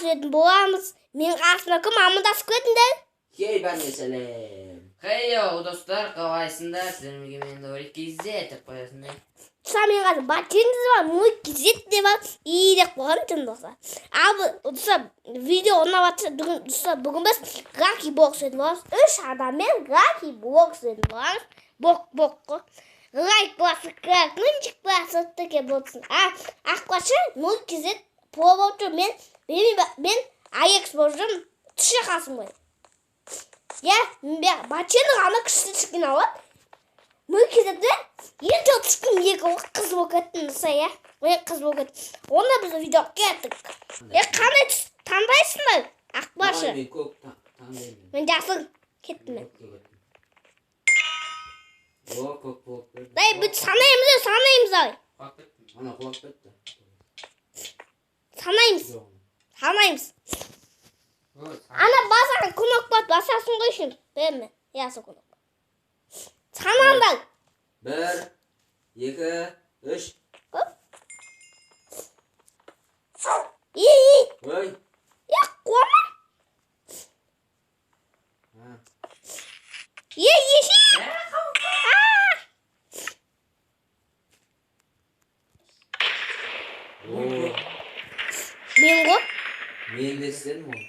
түсіретін боламыз. Мен қасыма кім амандасып кетіңдер? Хей, бәріне сәлем. Хей, достар, қалайсыңдар? Сіздермен мен Нурик KZ деп қоясыңдар. Достар, мен қазір Батчендіз бар, Нурик KZ де бар, и деп қойған екен достар. Ал достар, видео ұнап жатса, бүгін достар, бүгін біз Lucky Block түсіретін боламыз. Үш адаммен Lucky Block түсіретін боламыз. Бок бок қой. Лайк басып, колокольчик басып теке болсын. А, аққашы Нурик KZ про болып жүр. Мен Алекс болып жүрмін. Түсі қасым ғой. Я, мен Батченің ана күшті түскен алады. Нурик KZ-де ең жоқ түскен екі ол қыз болып кеттім, достар, иә. Ой, қыз болып кетті. Онда біз видео кеттік. Е, қандай түс таңдайсыңдар? Ақбашы. Мен көк таңдаймын. Мен жасыл кеттім мен. О, көк болып кетті. Дай, біз санаймыз, санаймыз ай. Құлап кеттім. Ана құлап кетті. Санаймыз. Жоқ. Санаймыз. Ой, Ана басқан кнопка басасың ғой сен. Берме. Я сол кнопка. Санаңдар. 1, 2, 3. Хоп. И, и. Ой. Я қуама. Ha. Е, ешек. О, Мен ғой. Мен де істедім ғой.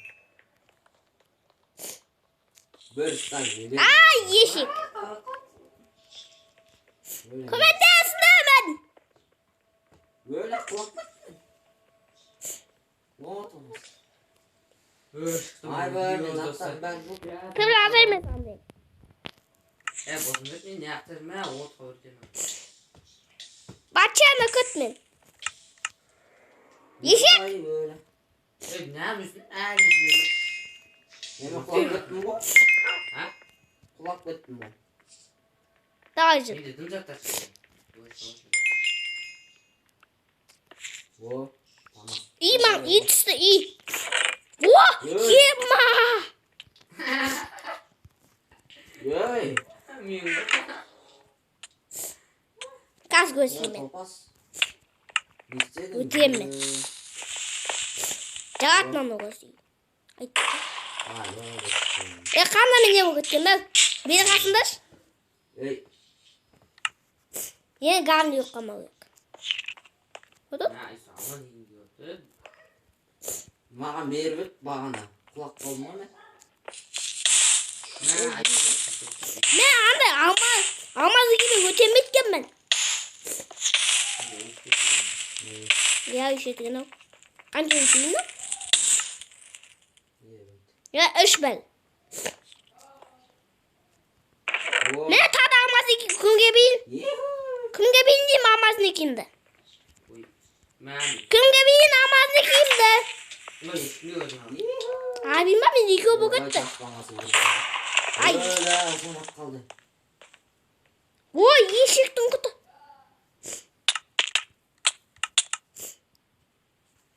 Бір стан еле. Ай, ешек. Көмектесіңдер мен. Өлі құлап кетті. Вот он. Ой, Ай, бәрі, мен заттар бәрі жоқ. Кім разы емес андай. Е, болсын бет, мен не ақтар, мә, отқа өртемін. Батчаны күт мен. Ешек. Ай, өлі. Ей, не yapıyorsun? Әлі жүрмін. Мен құлап кеттім ғой. А? Құлап кеттім ғой. Давай жүр. Менде дым заттар шықты. Ой, ой. О, тамақ. И маң, и түсті, и. О, ема. Ей. Мен ғой. Қазір көрсетемін мен. Топас. Не істедің? Өтемін мен. Жарат мынаны көрсетейін. Айт. Ай, ой, Е, қана мен не болып кеткен бе? Мені қасындашы. Ей. Енді гамны жоқ қалмау керек. Болды? Мә, аман ең деп отыр. Маған беріп еді бағана. Құлап қалдым ғой мен. Мә, Мен андай алмаз киіп өтемей еткенмін. Я еще деген ау. Қанша өтейін ау? Я үш бәл. О. Мен тағы алмаз киіп кімге бейін? Еху. Кімге бейін деймін алмазын киімді? Ой, мә. Кімге бейін алмазын киімді? Ой, ешкімге өзім алдым. Абим ба, мен екеу болып Ой, кетті. аспанға секірді. Ай. Өлі, құлап қалды. Ой, ешектің құты.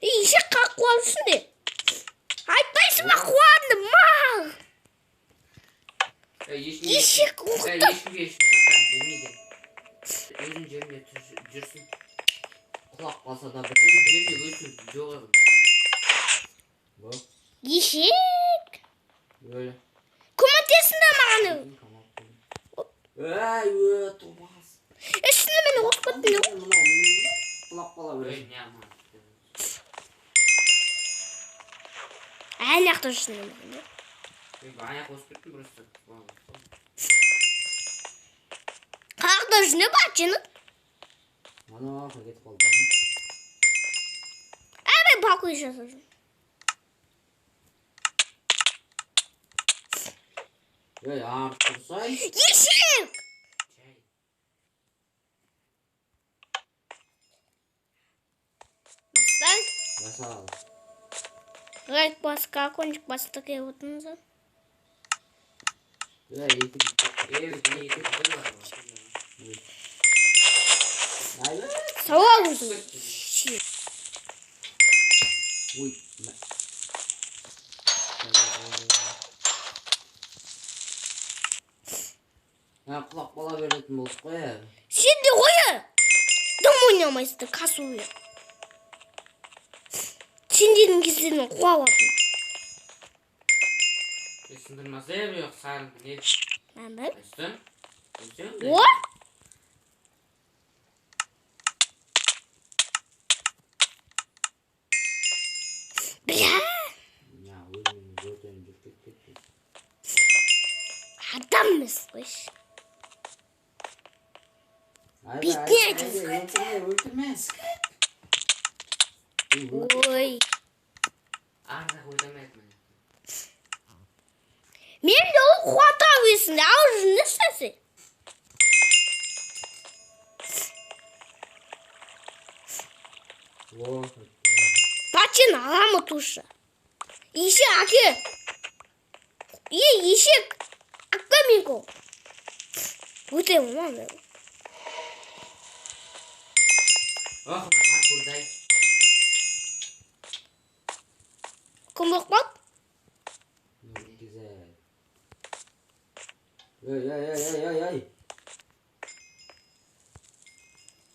Ей, ешек қақ қуап жүрсің де. Айтпайсың ба, қуанды, мал. Ей, ешкімге Ешек Ей, құты. ешкімге ешкім заттар бермейді. Өзің жерінде жүрсін. Құлап қалса да бір. Өзің жерінде өсу жоқ еді. О, Ешек. өлі. Көмектесіңдер маған. Ей, ө, топас. Үстіне мені қосып кеттің де. Мынау не? Құлап қала Ой, бересің. не аман. Әне жақта жүрсің де маған. Мен аяқ қосып кеттім просто. Қаяқта жүрсің де, Батченің? Ана кетіп қалды. Әй, мен балкон жасап жүрмін. Ей, артып тұрсай. Ешек! Чай. Достар, Жасал. лайк басып, колокольчик басып тіркеліп отырыңыздар. Ей, екі Ей, мен екі бір бар. Ай, Сауал өзің. Ой. Ә, құлап қала беретін болдық қой, ә. Сен де ғой, ә. Дым ойнамайсың, касу ойна. Сендердің кездерінен қуа алдым. Сындырмаса жоқ, сарын не? Мен бір. Үстін. Үстін. О! Бля! Я өзімнің өртеніп жүріп кетті. Адам емес қойшы. Бетіне айтасың. Өлтірме. Ой. Ардақ өлтірмеді мені. Мен де ол қуата берсін де, аузын не істесін? О, Бачин ағамы тушы. Ешек әке. Е, ешек. Аққа мен кол. Өте оңай мен. Ох, мына паркурдай. Кім болып қалды? Güzel. Ey ey ey ey ey ey.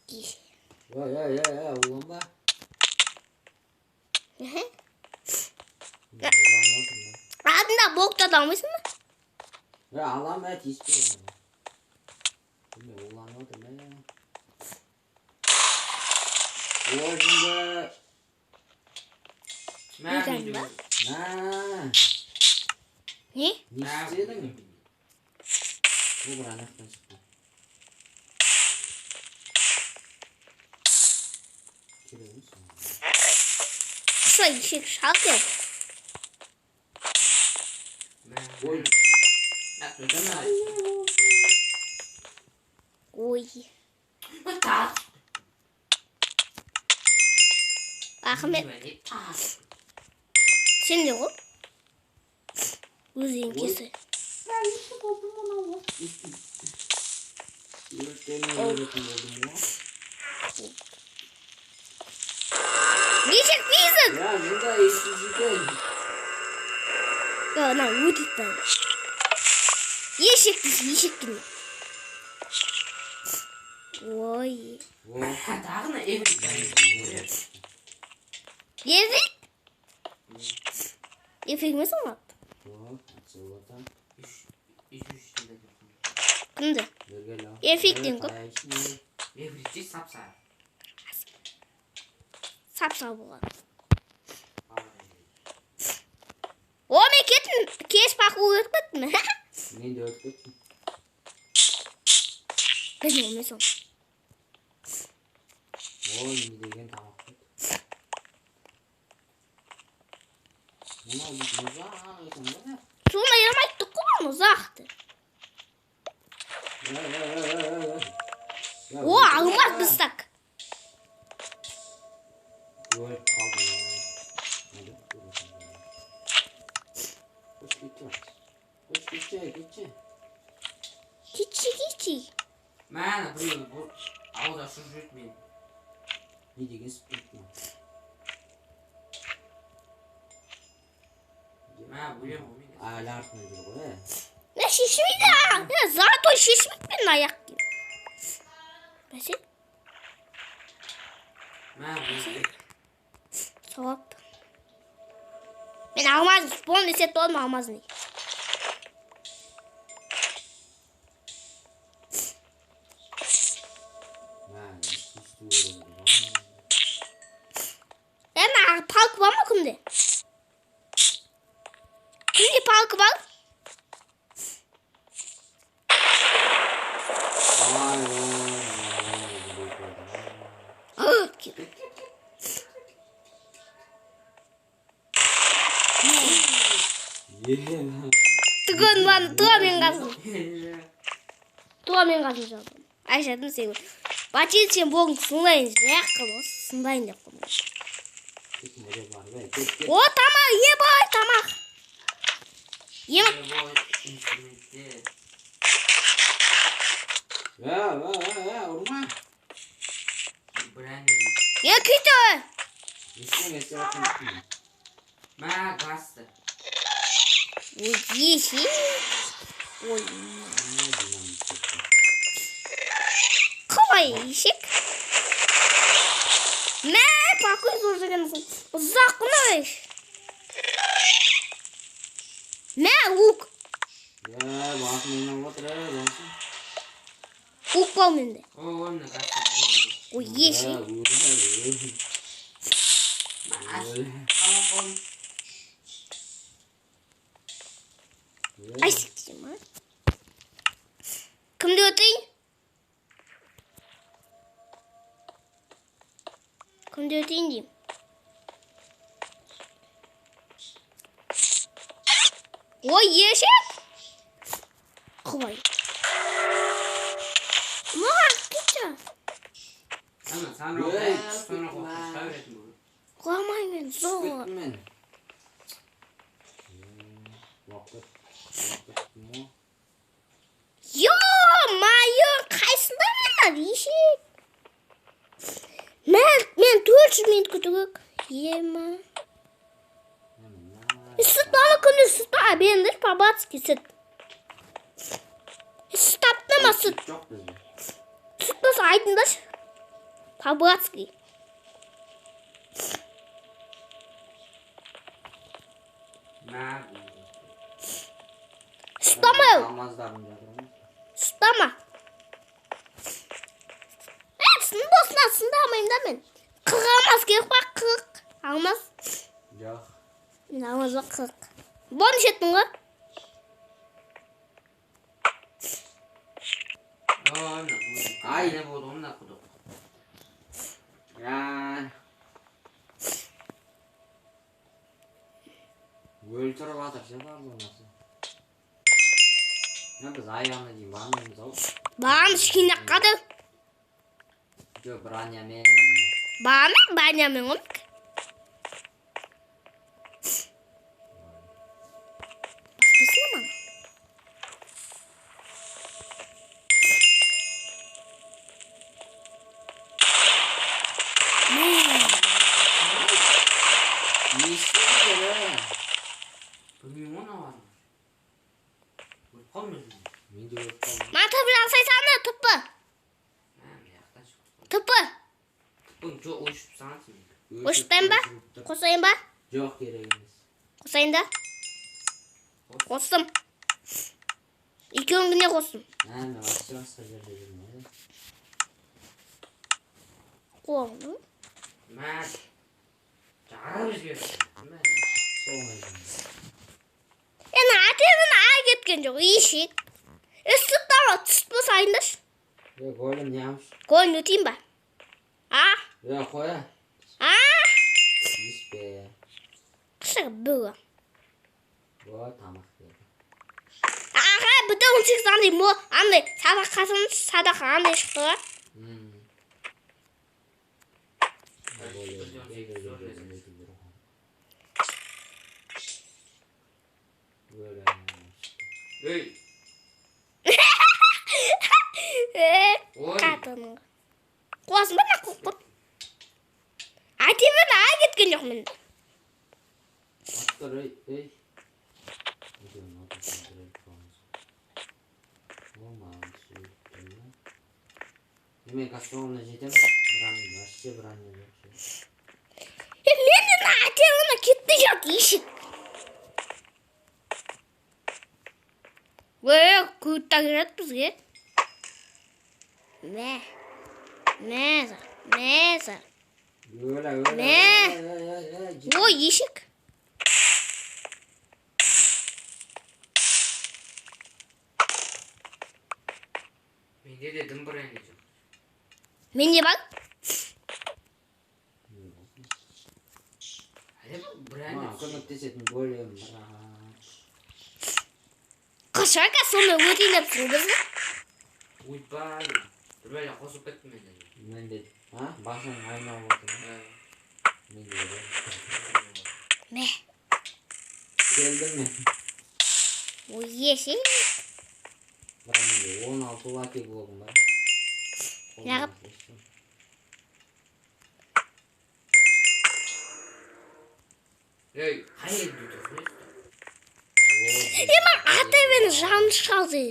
Ешек. Ey ey ey ey ulan ба. Ulan отырмын. Алдында боқтады алмайсың ба? Е, алам ә, тиіспей оған. Мен уланып отырмын, ә. Ой, жынды. Мә, Нeden мен де ба? Мә. Не? Не істедің? Бұл бір ана жақтан шықты. Керек емес оған. Қыса ешек шалқы. Мә. Ой. Мә, өлтірме. Ой. Тақ. Ахмет, сен де ғой. Өз еңкесі. Өртене беретін болдым ғой. Ешек физик! Я, жынды, естіп. Ана өтіп бәрі. Ешек дейсің, ешек кене. Ой. О, Тағы на эврик. Ефик? Ефик емес ол аты. о, атсып отам. Үш, үш жылда кеткен. Кімді? Бергел ау. Эфиктен көп. Эврикте сап-сары. Сап-сау болған. О, мен кеттім. Кеш бақу өтіп кеттім. Мен де өтіп кеттім. Білмеймін емес ол. Ой, не деген тамақ болды. Мынау дейтін ұзақ екен ғой. Соны айырмай айттық қой оны ұзақты. Ей, ей, ей, ей, ей. Я О, өлтірме. алмаз біз так. Өліп қалдым. Hadi, dur bakalım. Koş git var. Koş gitçe gitçe. Кичи кичи. Мә, ана біреу бұл ауызда ұшып жүреді мені. Не деген спирт мынау? Мә, өлемін ғой мен. Әлі артынан жүр ғой, ә? Не шешмейді. Не, золотой шешмейді мен аяқ киім. Бәсе, Мә, өлемін. сауап. Мен алмаз полный сет болдым алмазный. Мә, өстіп өлемін ғой. Ема палка бар ма кімде? Кімде палка бар? Ай, ой, ой, ой, ой. Е, Түгін баны, туа мен қазым. Туа мен қазым жаудым. Айшадым сен. Бачи сен болың сындайын жақ қыл, сындайын деп қойдым. кет мөре бар, бе, кет, кет. О, тамақ, ебай, тамақ. Ема, Инструменттер. Е, е, е, е, ұрма. Бәрін. е, кеті. Естен, естен, естен. Мә, газды. Ой, ешек. Ой, Ә, динамит кетті. қалай ешек? Мә, такой зор екенсің. Ұзақ қына. Мә, лук. Басым ойнап отыр, басым. Лук бар менде. Ой, мына Ой, ешек. Ай, сіктейм, а? Кімді өтейін? Кімді өтейін деймін? Ой, ешек! Құлай. Маған кетші. Құламай мен, зор. Мен. Ё-моё, қайсында мен ешек? Мен 400 минут күту керек. Ема. Сүт ана күні сүт ба? Беріңдер по-братски сүт. Сүт тапты ма сүт? Жоқ бізде. Сүт болса айтыңдаршы. По-братски. Сүт бар ма? Алмаздарым жатыр ма? Сүт бар ма? Сын болсын, сынды алмаймын да мен. 40 алмаз керек па? 40 алмаз. Жоқ. Мен алмаз бар 40. Бонус жеттің ғой? Ай. Не болды мына құдық? Өлтіріп жатыр ше барлығын. Біз аяғына дейін бармаймыз ау. Барамыз кішкене қады. Жоқ, бронямен. Барамын, бронямен ғой. Баспайсың ба маған? Не істедіңдер, Білмеймін ғой мыналарды. Өліп қалдым өзім. Мен де өліп қалдым. Маған тіпі жасай салды, тіпі. Тіпі. Тіпің жоқ, өшіп тастаған сен. Өшіртпайын ба? Қосайын ба? Жоқ, керек емес. Қосайын да? Қостым. Екеуін күне қостым. Мен вообще басқа жерде жүрмін. Қолым. Мә. Жарып жіберді. Мә. Соңына жүрмін. Енді әтемін ай кеткен жоқ, ешек. Сүт бар, сүт болса айындашы. Голем неғып? Голем өтейін ба? А? Қоя. А? Тиіспе. Қышыр бүгі. О, тамақ берді. Аға, бітті 18 андай мо, андай садақ қасым, садақ андай шықты ғой. Ей. Ой. Қатының. Қуасың ба, нақ қуып қойып? Әтемін ай кеткен жоқ мен. Аттар, ей, ей. Мен костюмына жетемін. Броня, вообще броня жоқ. Мен де әтемін кетті жоқ, ешек. Ой, көт келеді бізге. Мә. Мә, мә. Мә. Ой, ешек. Менде де дым броня жоқ. Менде бар. Әлі броня. Көмектесетін голем, брат. Қашака сонымен өтейін деп тұрмын бізге. Ойбай. Бір бәле қосып кеттім мен де. Мен де, а? Басың айналып отыр ма? Мен де бар. Мә. Келдім мен. Ой, ешек. Бірақ менде 16 лаки блогым бар. Неғып? Ей, қай жерде отырсың? Ема, атай мені жаным шалды.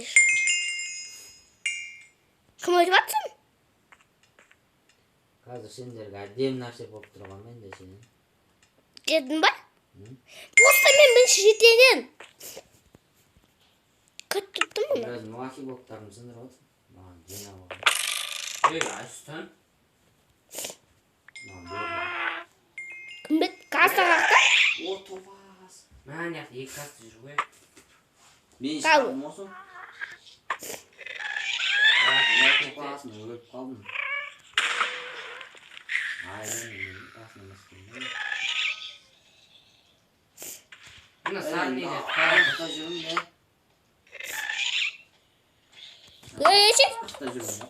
Кім өтіп жатсың? Қазір сендерге әдемі нәрсе болып тұрған мен де сенен. Жеттің ба? Просто мен бірінші жетейін. Күтіп тұрмын мұны. Өзім лаки блоктарымды сындырып отырсың. Маған жинап алған. Ей, Айсұлтан. Маған берді. Кім бет? Касса қақта? О, топас. Мә, ана жақта екі касса жүр ғой. Мен Тау. шығардым осы. Топас, мен өліп қалдым. Ай, мен басын емес екен. Мына сары неге? Аяқта жүрмін бе? Ей, ше. Аяқта жүрмін бе?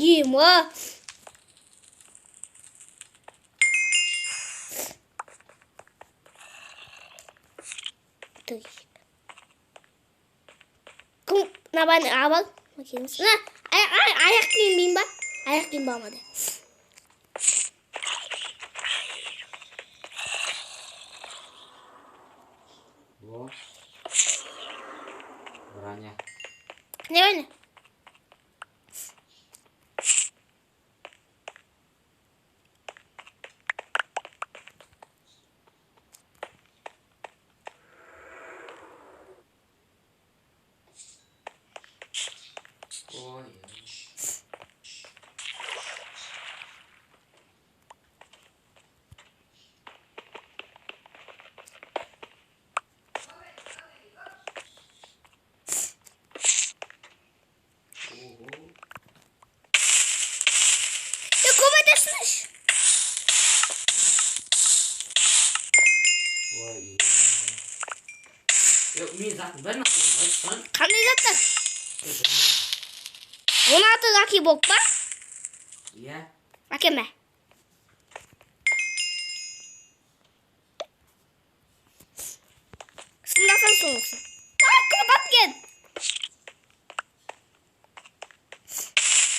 Ема. Кім мына абал? Мына аяқ киім бейін ба? Аяқ киім болмады. О. Броня. Не бәне? Ой. Ого. Е, көмектесіңізші. Ой. Е, мен заттың бәрін алып қойдым, Айсұлтан. Қандай заттар? 16 лаки блок па? Иә. Әкеме. Сындасаң соңғысы. Ай, кім аткен?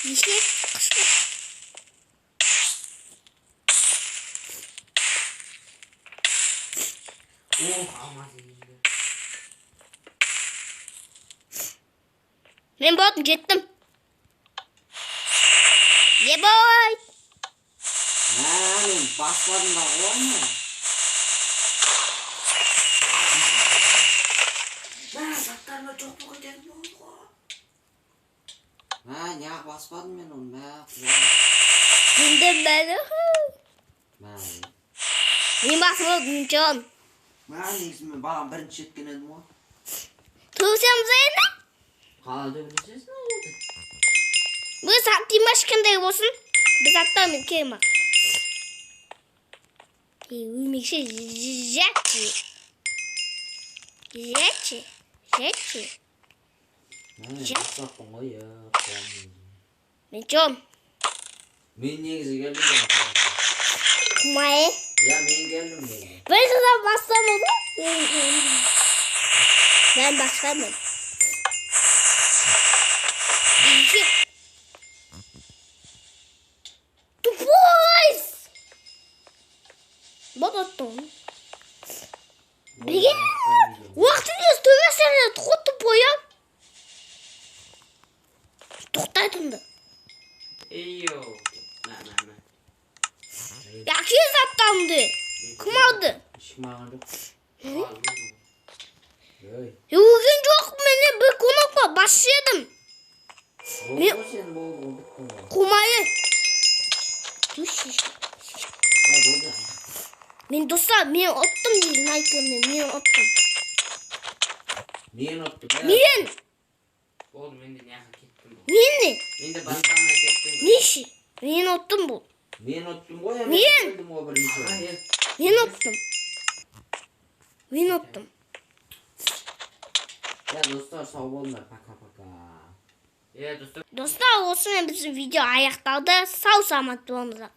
Неше қышқы? Ох, алмаз енді. Мен болдым, жеттім. Ебой! Мә, мен баспадым да ғой ма? Мә, заттарыма жоқ болып кететін болды ғой. Мә, неғып баспадым мен оны, мә, құдай. Енді бәрі. Мә, Мен басып алдым, жон. мә, негізі мен бағана бірінші жеткен едім ғой. Төбесеміз енді? Қалай төбелесесің ол жерде? Біз аттимаш қандай болсын? Біз аттамын келма. Өлмекші жәкші. Жәкші. Жәкші. Мә, мен баспаппын ғой, е, құдай. Мен жон. Мен негізі келдім ғой. Құмай. Иә, мен келдім негізі. Бір жылдан бастамады. Мен басқамын. Екі. Тупой! Бот аттым. Беге! Уақытын төбесіне тұқы тупой а? Тоқтайтынды. Ей-йоу. Мә, мә, мә. Әке заттанды. Кім алды? Ешкім алған жоқ. Ал, өзің. Ей. Өлген жоқ, мене бір кнопка басып едім. Болды ғой сен, болды ғой, біттің ғой. Қумайы. Иә, болды. Мен достар, мен ұттым дейді Найканы, мен ұттым. Мен ұттым. Е. Мен! Болды, мен де неғып кеттім бұл. Мен не? Мен де бастағына кеттім. Неше? Мен ұттым бұл. Мен ұттым ғой, Мен! келдім ғой бірінші. Ай, Мен ұттым. Мен ұттым. Иә, достар, сау болыңдар. Пока-пока. Е, достар. Достар, осымен біздің видео аяқталды. Сау саламат болыңыздар.